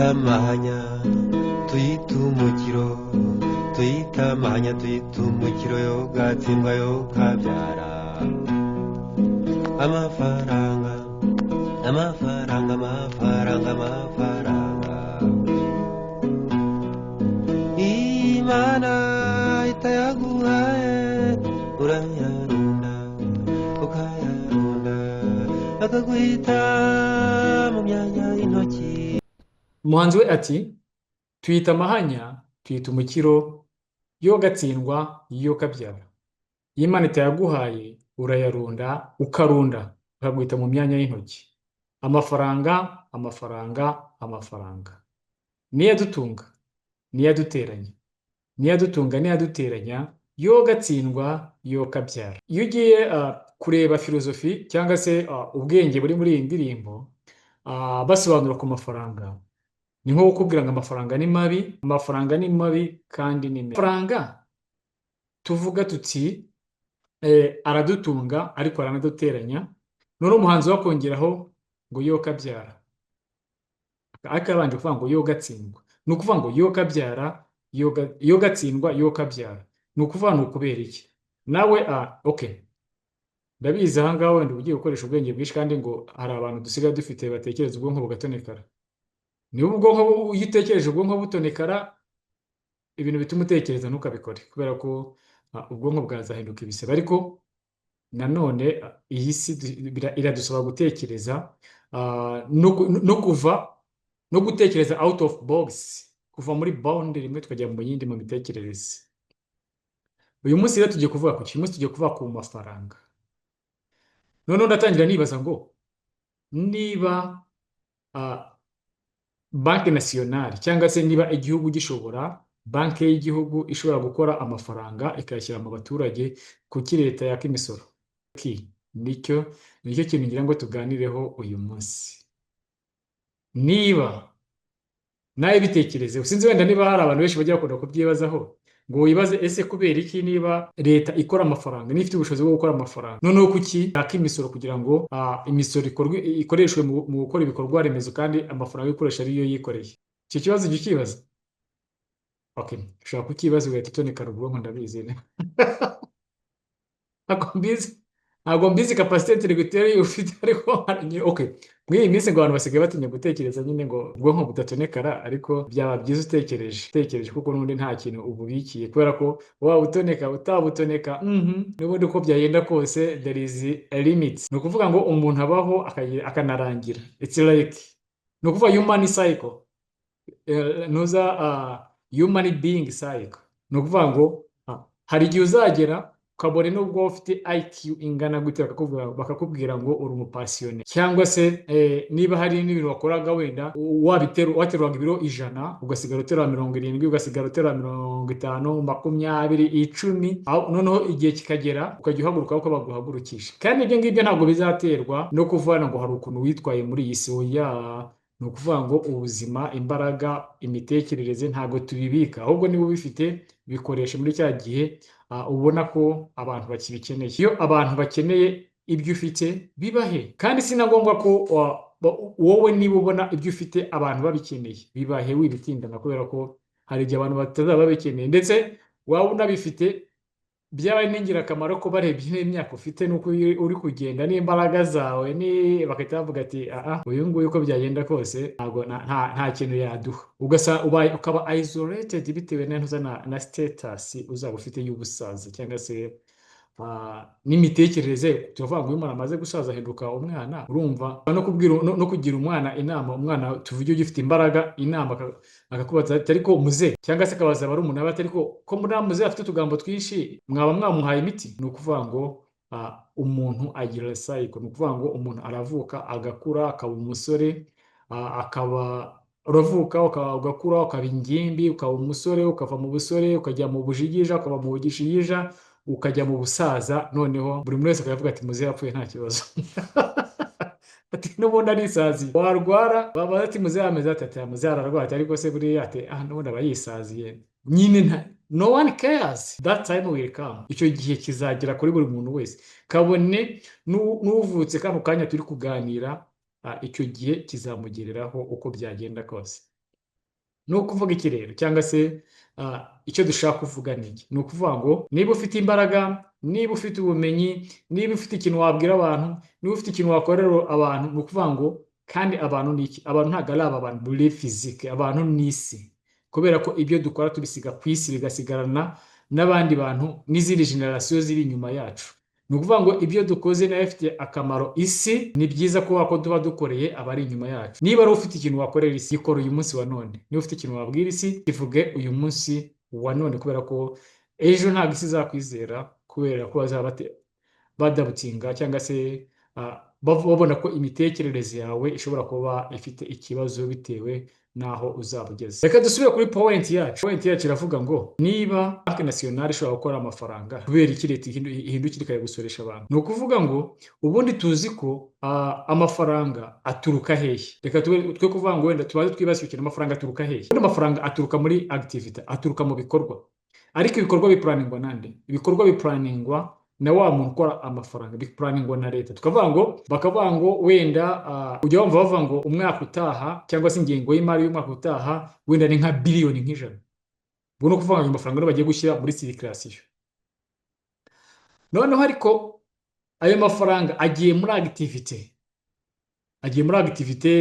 Tuyita amahanya, tuyita umukiro, tuyita amahanya, tuyita umukiro, yo gatsindwa yo kabyara. Amafaranga, amafaranga, amafaranga, amafaranga. Imana itayaguhaye urayarunda, ukayarunda, akaguhita mu myanya y'intoki. Umuhanzi we ati: "Tuyita amahanya, tuyita umukiro, yo gatsindwa yo kabyara. Iyo Imana itayaguhaye urayarunda, ukarunda, ukaguhita mu myanya y'intoki. Amafaranga, amafaranga, amafaranga, niyo adutunga, niyo aduteranya, niyo adutunga, niyo aduteranya, yo gatsindwa yo kabyara." Iyo ugiye kureba filozofi cyangwa se ubwenge buri muri iyi ndirimbo, basobanura ku mafaranga, ni nko kukubwira ngo amafaranga ni mabi, amafaranga ni mabi kandi ni meza. Amafaranga tuvuga tuti aradutunga ariko aranaduteranya. Noneho umuhanzi we akongeraho ngo yo kabyara, ariko yabanje kuvuga ngo yo gatsindwa. Ni ukuvuga ngo yo kabyara, yo gatsindwa yo kabyara. Ni ukuvuga ni ukubera iki nawe? Okay, ndabizi, aha ngaha wenda uba ugiye gukoresha ubwenge bwinshi, kandi ngo hari abantu dusigaye dufite batekereza ubwonko bugatonekara. Niba ubwonko, iyo utekereje ubwonko butonekara, ibintu bituma utekereza ntukabikore, kubera ko ubwonko bwazahinduka ibisebe. Ariko nanone iyi si iradusaba gutekereza, no kuva no gutekereza out of box, kuva muri bound rimwe tukajya mu yindi mu mitekerereze. Uyu munsi rero tugiye kuvuga ku ki? Uyu munsi tugiye kuvuga ku mafaranga. Noneho ndatangira nibaza ngo niba Banque Nationale, cyangwa se niba igihugu gishobora, banki y'igihugu ishobora gukora amafaranga ikayashyira mu baturage, kuki leta yaka imisoro? Ki nicyo kintu ngira ngo tuganireho uyu munsi. Niba nawe bitekerezeho, sinzi wenda niba hari abantu benshi bajya bakunda kubyibazaho, ngo wibaze: ese kubera iki niba leta ikora amafaranga, niba ifite ubushobozi bwo gukora amafaranga, noneho kuki yaka imisoro kugira ngo imisoro ikoreshwe mu gukora ibikorwa remezo, kandi amafaranga yo gukoresha ariyo yikoreye? Icyo kibazo ujya ukibaza? Okay, ushobora kukibaza ugahita utonekara ubwonko, ndabizi. Ntabwo mbizi capacité intellectuelle ufite, ariko okay, muri iyi minsi ngo abantu basigaye batinya gutekereza nyine ngo ubwonko budatonekara, ariko byaba byiza utekereje, kuko n'ubundi nta kintu ububikiye, kubera ko waba utoneka utabutoneka, n'ubundi uko byagenda kose there is a limit. Ni ukuvuga ngo umuntu abaho akanarangira. It's like, ni ukuvuga human cycle, ntuza human being cycle. Ni ukuvuga ngo hari igihe uzagera ukabona nubwo ufite IQ ingana gute, bakakubwira ngo uri umupasiyone, cyangwa se niba hari n'ibintu wakoraga, wenda wateruraga ibiro 100, ugasigara uterura 70, ugasigara uterura 50, 20, 10, noneho igihe kikagera ukajya uhaguruka uko baguhagurukisha. Kandi ibyo ngibyo ntabwo bizaterwa no kuvuga ngo hari ukuntu witwaye muri iyi si. Oya, ni ukuvuga ngo ubuzima, imbaraga, imitekerereze ntabwo tubibika, ahubwo niba ubifite bikoreshe muri cya gihe ubona ko abantu bakibikeneye. Iyo abantu bakeneye ibyo ufite, bibahe. Kandi si na ngombwa ko wowe, niba ubona ibyo ufite abantu babikeneye, bibahe wibitindana, kubera ko hari igihe abantu batazaba babikeneye, ndetse waba unabifite byaba ari n'ingirakamaro ko barebye n'imyaka ufite n'uko uri kugenda n'imbaraga zawe, ni bagahita bavuga ati: "Aha uyu nguyu uko byagenda kose ntabwo nta kintu yaduha." Ugasa ubaye ukaba isolated bitewe na status uzaba ufite y'ubusaza, cyangwa se n'imitekerereze. Turavuga ngo iyo umuntu amaze gusaza ahinduka umwana. Urumva no kubwira no kugira umwana inama, umwana tuvuge ugifite imbaraga inama, akakubaza ati: "Ariko muze", cyangwa se akabaza barumuna be ati: "Ariko ko muri muze afite utugambo twinshi, mwaba mwamuhaye imiti?" Ni ukuvuga ngo umuntu agira cycle. Ni ukuvuga ngo umuntu aravuka, agakura, akaba umusore, akaba uravuka, ugakura, ukaba ingimbi, ukaba umusore, ukava mu busore ukajya mu bujigija, ukava mu bugishigija ukajya mu busaza. Noneho buri muntu wese akavuga ati: "Muzehe yapfuye nta kibazo", ati: "N'ubundi arisaziye." Warwara, baba ati: "Muzehe ameze ati?" Ati: "Muzehe ararwaye." Ati: "Ariko se buriya?" Ati: "Ah, n'ubundi aba yisaziye nyine." Nta no one cares. That time will come. Icyo gihe kizagera kuri buri muntu wese, kabone n'uvutse kano kanya turi kuganira, icyo gihe kizamugereraho uko byagenda kose. Ni ukuvuga iki rero, cyangwa se icyo dushaka kuvuga ni iki? Ni ukuvuga ngo niba ufite imbaraga, niba ufite ubumenyi, niba ufite ikintu wabwira abantu, niba ufite ikintu wakorera abantu, ni ukuvuga ngo kandi abantu ni iki? Abantu ntabwo ari aba bantu muri physique, abantu ni isi, kubera ko ibyo dukora tubisiga ku isi, bigasigarana n'abandi bantu n'izindi génération ziri inyuma yacu. Ni ukuvuga ngo ibyo dukoze nayo bifitiye akamaro isi. Ni byiza kuba ko tuba dukoreye abari inyuma yacu. Niba ari ufite ikintu wakorera isi, gikora uyu munsi wa none. Niba ufite ikintu wabwira isi, kivuge uyu munsi wa none, kubera ko ejo ntabwo isi izakwizera, kubera ko bazaba badoubtinga cyangwa se babona ko imitekerereze yawe ishobora kuba ifite ikibazo bitewe n'aho uzaba ugeze. Reka dusubire kuri point yacu. Point yacu iravuga ngo niba Banque Nationale ishobora gukora amafaranga, kubera iki leta ihindukira ikayagusoresha abantu? Ni ukuvuga ngo ubundi tuzi ko amafaranga aturuka hehe? Reka twe kuvuga ngo wenda tubanze twibase ikintu: amafaranga aturuka hehe? Ubundi amafaranga aturuka muri activity, aturuka mu bikorwa. Ariko ibikorwa biplaningwa nande? Ibikorwa biplaningwa na wa muntu ukora amafaranga, biplaningwa na leta. Tukavuga ngo, bakavuga ngo wenda ujya wumva bavuga ngo umwaka utaha cyangwa se ingengo y'imari y'umwaka utaha wenda ni nka biliyoni nk'100. Ubwo ni ukuvuga ngo ayo mafaranga niyo bagiye gushyira muri circulation. Noneho ariko ayo mafaranga agiye muri activité, agiye muri activité,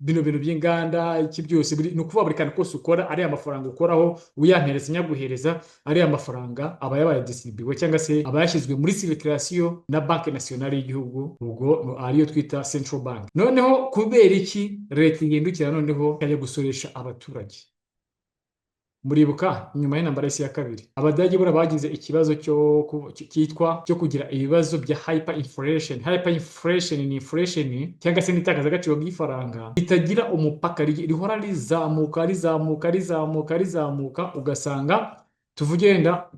bino bintu by'inganda, iki byose. Ni ukuvuga buri kantu kose ukora, ariya mafaranga ukoraho, uyampereza nyaguhereza, ariya mafaranga aba yabaye distribué cyangwa se aba yashyizwe muri circulation na Banque Nationale y'igihugu, ubwo ariyo twita central bank. Noneho kubera iki leta ihindukira noneho ikajya gusoresha abaturage? Muribuka nyuma y'intambara y'isi ya kabiri, Abadage buriya bagize ikibazo cyo cyitwa cyo kugira ibibazo bya hyperinflation. Hyperinflation ni inflation cyangwa se n'itakazagaciro ry'ifaranga ritagira umupaka, rihora rizamuka, rizamuka, rizamuka, rizamuka, ugasanga tuvuge wenda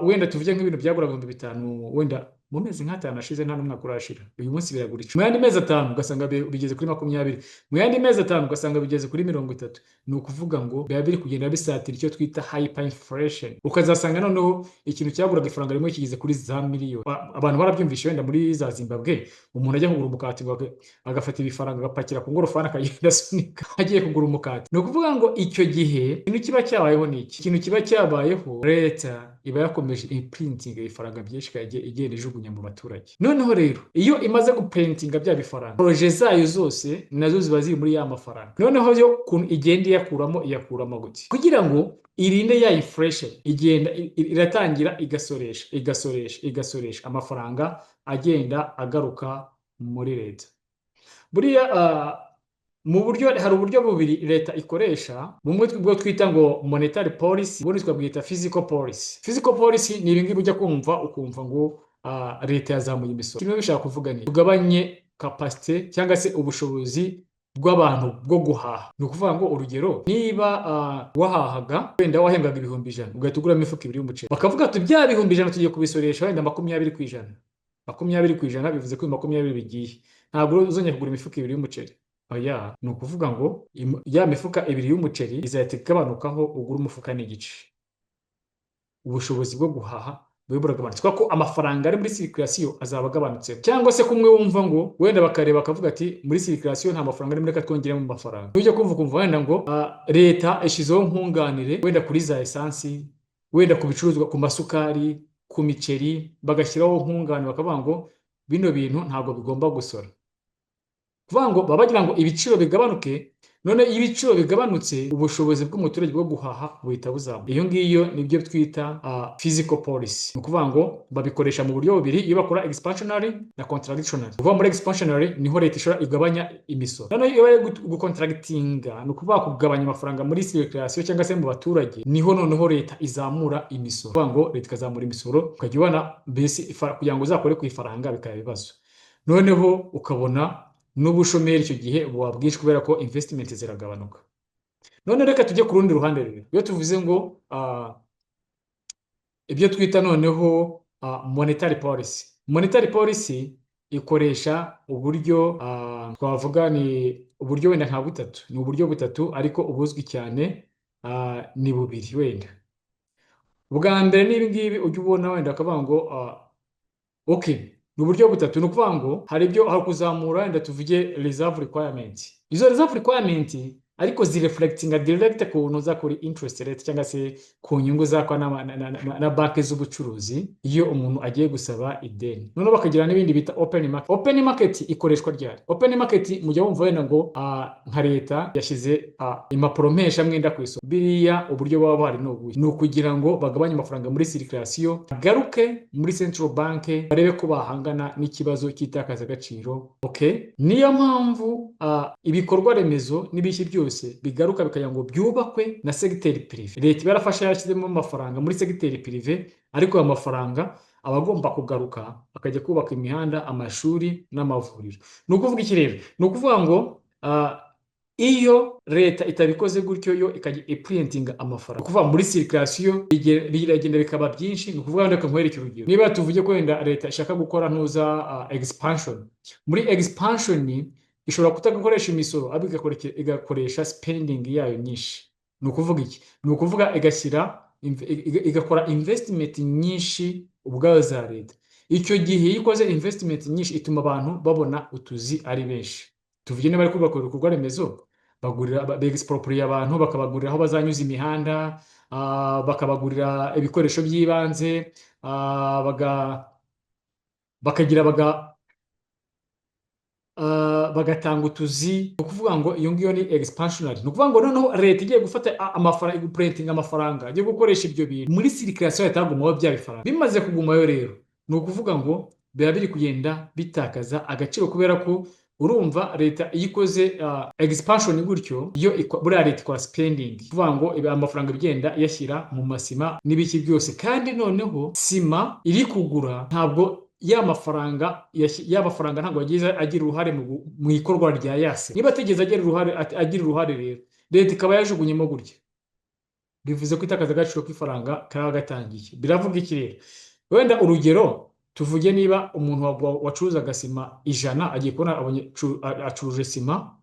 wenda tuvuge nk'ibintu byaguraga 5000 wenda mu mezi nk'atanu ashize, nta n'umwaka urashira, uyu munsi biragura 10, mu yandi mezi 5 ugasanga bigeze kuri 20, mu yandi mezi 5 ugasanga bigeze kuri 30. Ni ukuvuga ngo biba biri kugenda bisatira icyo twita hyperinflation, ukazasanga noneho ikintu cyaguraga ifaranga rimwe kigeze kuri za miliyoni. Abantu barabyumvishe wenda muri za Zimbabwe, umuntu ajya kugura umukati ngo agafata ibifaranga agapakira ku ngorofani, akagenda asunika agiye kugura umukati. Ni ukuvuga ngo icyo gihe ikintu kiba cyabayeho ni iki? Ikintu kiba cyabayeho, leta iba yakomeje imprinting ibifaranga byinshi, ikajya igenda ijugunya mu baturage. Noneho rero iyo imaze guprintinga bya bifaranga, projet zayo zose nazo ziba ziri muri ya mafaranga. Noneho yo ukuntu igenda iyakuramo, iyakuramo gute kugira ngo irinde ya inflation? Igenda iratangira igasoresha, igasoresha, igasoresha, amafaranga agenda agaruka muri leta. Buriya mu buryo, hari uburyo bubiri leta ikoresha. Bumwe bwo twita ngo monetary policy, ubundi twabwita fiscal policy. Fiscal policy ni ibingibi ujya kumva ukumva ngo leta yazamuye imisoro. Kimwe bishaka kuvuga ni tugabanye capacité cyangwa se ubushobozi bw'abantu bwo guhaha. Ni ukuvuga ngo urugero, niba wahahaga wenda wahembwaga 100,000, ugahita uguramo imifuka ibiri y'umuceri, bakavuga ati bya 100,000 tugiye kubisoresha wenda 20%. 20% bivuze ko 20 bigiye, ntabwo uzongera kugura imifuka ibiri y'umuceri. Oya, ni ukuvuga ngo ya mifuka ibiri y'umuceri izahita igabanukaho, ugura umufuka n'igice. Ubushobozi bwo guhaha bube buragabanutse kubera ko amafaranga ari muri circulation azaba agabanutse. Cyangwa se kumwe wumva ngo wenda bakareba bakavuga ati muri circulation nta mafaranga arimo, reka twongeremo amafaranga. Ujya kumva ukumva wenda ngo leta ishyizeho nkunganire wenda kuri za esansi, wenda ku bicuruzwa, ku masukari, ku miceri, bagashyiraho nkunganire, bakavuga ngo bino bintu ntabwo bigomba gusora. Kuvuga ngo baba bagira ngo ibiciro bigabanuke. None iyo ibiciro bigabanutse, ubushobozi bw'umuturage bwo guhaha buhita buzamuka. Iyo ngiyo nibyo twita fiscal policy. Ni ukuvuga ngo babikoresha mu buryo bubiri, iyo bakora expansionary na contractionary. Kuvuga muri expansionary niho leta ishobora igabanya imisoro. Noneho iyo bari gucontractinga, ni ukuvuga kugabanya amafaranga muri circulation cyangwa se mu baturage, niho noneho leta izamura imisoro. Kuvuga ngo leta ikazamura imisoro, ukajya ubona mbese kugira ngo uzakore ku ifaranga bikaba ibibazo. Noneho ukabona n'ubushomeri icyo gihe buba bwinshi kubera ko investment ziragabanuka. None reka tujye ku rundi ruhande rero. Iyo tuvuze ngo ibyo twita noneho monetary policy, monetary policy ikoresha uburyo twavuga ni uburyo wenda nka butatu, ni uburyo butatu, ariko ubuzwi cyane ni bubiri. Wenda ubwa mbere ni ibi ngibi ujya ubona wenda bakavuga ngo okay, ni uburyo butatu. Ni ukuvuga ngo hari ibyo, hari kuzamura wenda tuvuge reserve requirement. Izo reserve requirement Ariko zireflectinga direct ku ntuza, kuri interest rate cyangwa se ku nyungu zakwa na banki z'ubucuruzi iyo umuntu agiye gusaba ideni. Noneho bakagira n'ibindi bita open market. Open market ikoreshwa ryari? Open market mujya wumva wenda ngo nka leta yashyize impapuro mpeshamwenda ku isoko. Biriya uburyo baba buhari ni ubuhe? Ni ukugira ngo bagabanye amafaranga muri circulation, agaruke muri central bank, barebe ko bahangana n'ikibazo cy'itakazagaciro. Okay, niyo mpamvu ibikorwa remezo n'ibiki byose bigaruka bikagira ngo byubakwe na secteur privé. Leta iba yarafashe, yarashyizemo amafaranga muri secteur privé, ariko ayo mafaranga aba agomba kugaruka akajya kubaka imihanda, amashuri n'amavuriro. Ni ukuvuga iki rero? Ni ukuvuga ngo iyo leta itabikoze gutyo, yo ikajya iprintinga amafaranga, kuva muri circulation biragenda bikaba byinshi. Ni ukuvuga, reka nkwereke urugero. Niba tuvuge ko wenda leta ishaka gukora ntuza expansion, muri expansion ishobora kutagakoresha imisoro, ahubwo igakoresha spending yayo nyinshi. Ni ukuvuga iki? Ni ukuvuga igashyira igakora investment nyinshi ubwayo za leta. Icyo gihe iyo ikoze investment nyinshi, ituma abantu babona utuzi ari benshi. Tuvuge niba bari kubaka ibikorwa remezo, bagurira, begisiporoporiye abantu, bakabagurira aho bazanyuza imihanda, bakabagurira ibikoresho by'ibanze, bakagira bagatanga utuzi. Ni ukuvuga ngo iyo ngiyo ni expansionary. Ni ukuvuga ngo noneho leta igiye gufata amafaranga, guprintinga amafaranga, igiye gukoresha ibyo bintu muri circulation, yahita hagumaho bya bifaranga. Bimaze kugumayo rero, ni ukuvuga ngo biba biri kugenda bitakaza agaciro, kubera ko urumva leta iyo ikoze expansion gutyo, iyo buriya leta ikora spending, kuvuga ngo amafaranga igenda iyashyira mu masima n'ibiki byose. Kandi noneho sima iri kugura, ntabwo ya mafaranga ya mafaranga ntabwo yagize agira uruhare mu ikorwa rya yase. Niba atigeze agira uruhare rero, leta ikaba yajugunyemo gutya, bivuze ko itakaza agaciro k'ifaranga kaba gatangiye. Biravuga iki rero? Wenda urugero, tuvuge niba umuntu wacuruzaga sima 100 agiye kubona abonye acuruje sima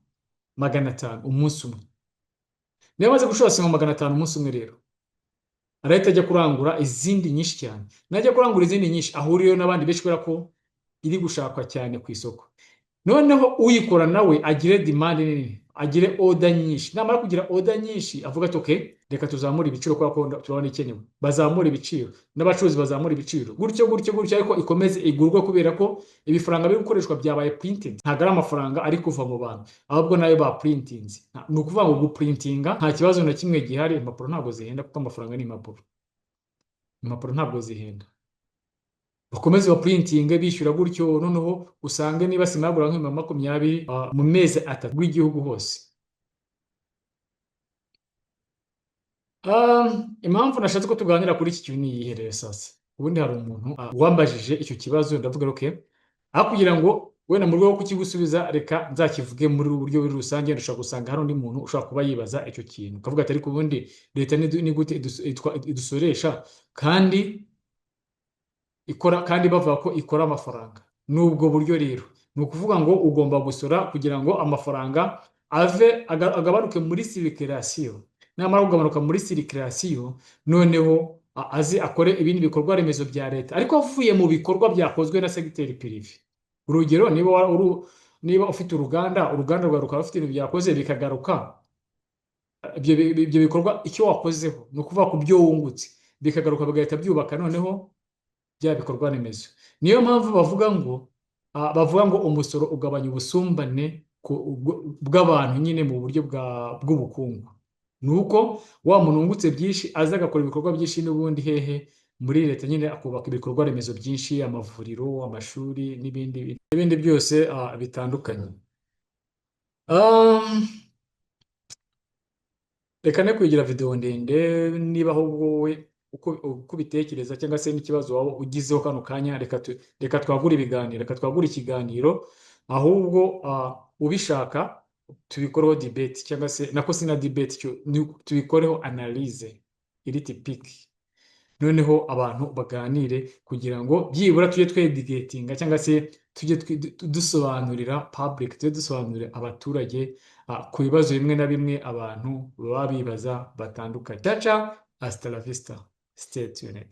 500 umunsi umwe. Niba amaze gucuruza sima 500 umunsi umwe rero, arahita ajya kurangura izindi nyinshi cyane. Najya kurangura izindi nyinshi, ahuriyeyo n'abandi benshi, kubera ko iri gushakwa cyane ku isoko. Noneho uyikora nawe agire demand nini, agire order nyinshi. Namara kugira order nyinshi, avuga ati: "Okay, reka tuzamure ibiciro kubera ko turabona ikenewe." Bazamura ibiciro, n'abacuruzi bazamura ibiciro, gutyo gutyo gutyo, ariko ikomeze igurwe, kubera ko ibifaranga biri gukoreshwa byabaye printed. Ntabwo ari amafaranga ari kuva mu bantu, ahubwo nayo ba printinze. Ni ukuvuga ngo guprintinga nta kibazo na kimwe gihari. Impapuro ntabwo zihenda, kuko amafaranga ni impapuro. Impapuro ntabwo zihenda. Bakomeze baprintinge, bishyura gutyo. Noneho usange niba sima yagura nk'20,000 mu mezi 3 rw'igihugu hose. Impamvu nashatse ko tuganira kuri iki kintu ni iyihe rero? Sasa ubundi hari umuntu wambajije icyo kibazo, ndavuga okay, aho kugira ngo wenda mu rwego rwo kukigusubiza, reka nzakivuge muri ubu buryo muri rusange. Ndashobora gusanga hari undi muntu ushobora kuba yibaza icyo kintu, ukavuga ati: "Ariko ubundi leta ni gute idusoresha kandi ikora, kandi bavuga ko ikora amafaranga?" Ni ubwo buryo rero. Ni ukuvuga ngo ugomba gusora kugira ngo amafaranga ave agabanuke muri circulation. Namara kugabanuka muri circulation, noneho aze akore ibindi bikorwa remezo bya leta, ariko avuye mu bikorwa byakozwe na secteur privé. Urugero, niba ufite uruganda, uruganda rwawe rukaba rufite ibintu byakoze, bikagaruka ibyo bikorwa, icyo wakozeho, ni ukuvuga ku byo wungutse, bikagaruka bigahita byubaka noneho bya bikorwa remezo. Niyo mpamvu bavuga ngo umusoro ugabanya ubusumbane bw'abantu nyine mu buryo bw'ubukungu. Ni uko wa muntu wungutse byinshi aza agakora ibikorwa byinshi n'ubundi hehe? Muri leta nyine, akubaka ibikorwa remezo byinshi, amavuriro, amashuri n'ibindi n'ibindi byose bitandukanye. Reka ne kuyigira video ndende. Niba ahubwo wowe uko ubitekereza cyangwa se n'ikibazo waba ugizeho kano kanya, reka twagure ibiganiro, reka twagure ikiganiro ahubwo. Ubishaka tubikoreho debate, cyangwa se nako sina debate, tubikoreho analyse iri typique, noneho abantu baganire, kugira ngo byibura tujye tweducatinga cyangwa se tujye dusobanurira public, tujye dusobanurira abaturage ku bibazo bimwe na bimwe abantu baba bibaza batandukanye. Ciao ciao, hasta la vista, stay tuned.